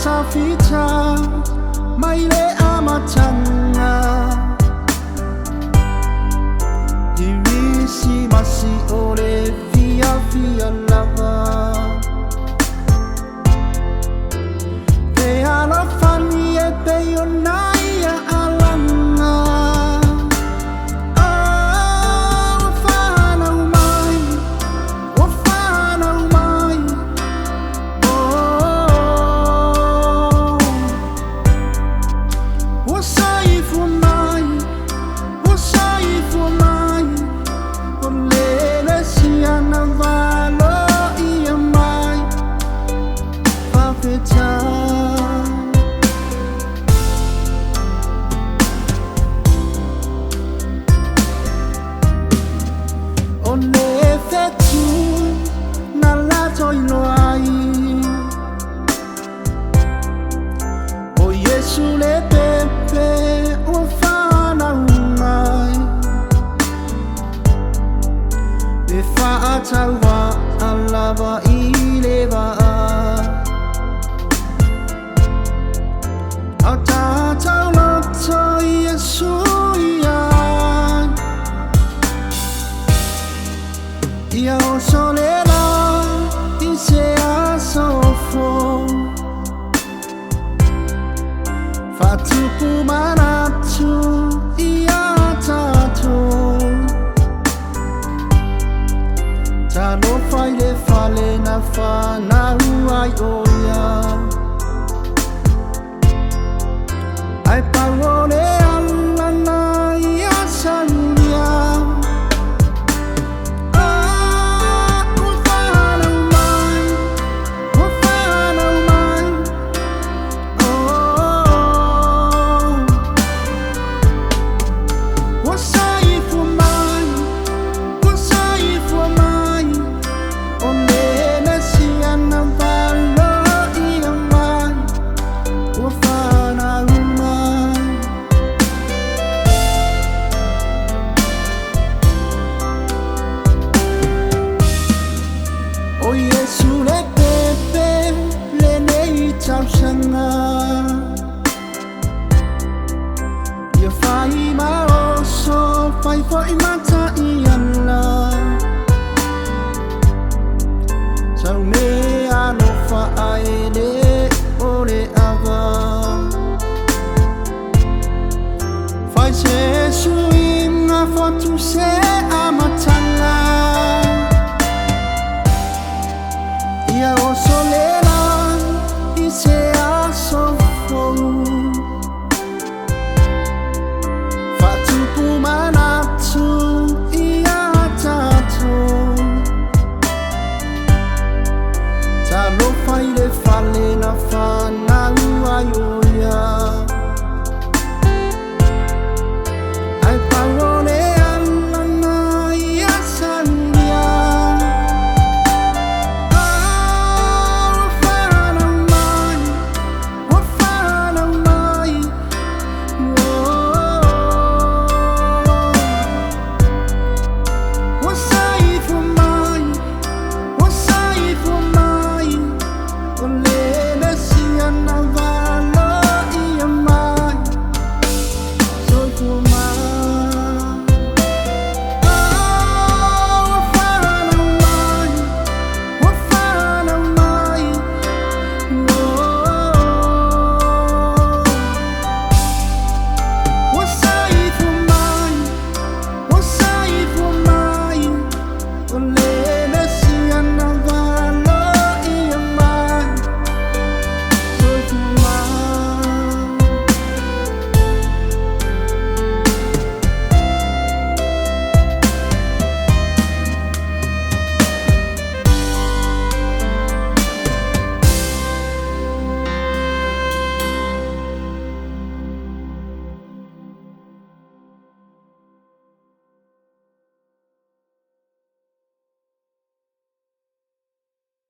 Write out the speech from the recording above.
Safita mai le amatanga Irisi masi o le fia fia lava Te alofani e te ona ia alanga Oh, whanau mai, oh, whanau mai. Oh, o saifu mai, o saifu mai, o lele siana valo ia mai, fafeta. O le fetu na lato iloai O Yesu le pepe o whanau mai E whaataua alava i le vaa Au tātou loto Yesu ia Ia o solela i se asofo Whatupu manatu i a tātou Talofa i le fale na whanau ai o ia Ai pau o le alana ia saunia Ah, ua whanau mai, ua whanau mai. Oh, ua saifu mai, ua saifu mai, o le Mesia na valo ia mai, ua whanau mai. O Yesu le pepe le nei tausaga Ia fai ma oso, fai foi mata i ala Tau me alofa ai le o le ava Fai se suinga fotu se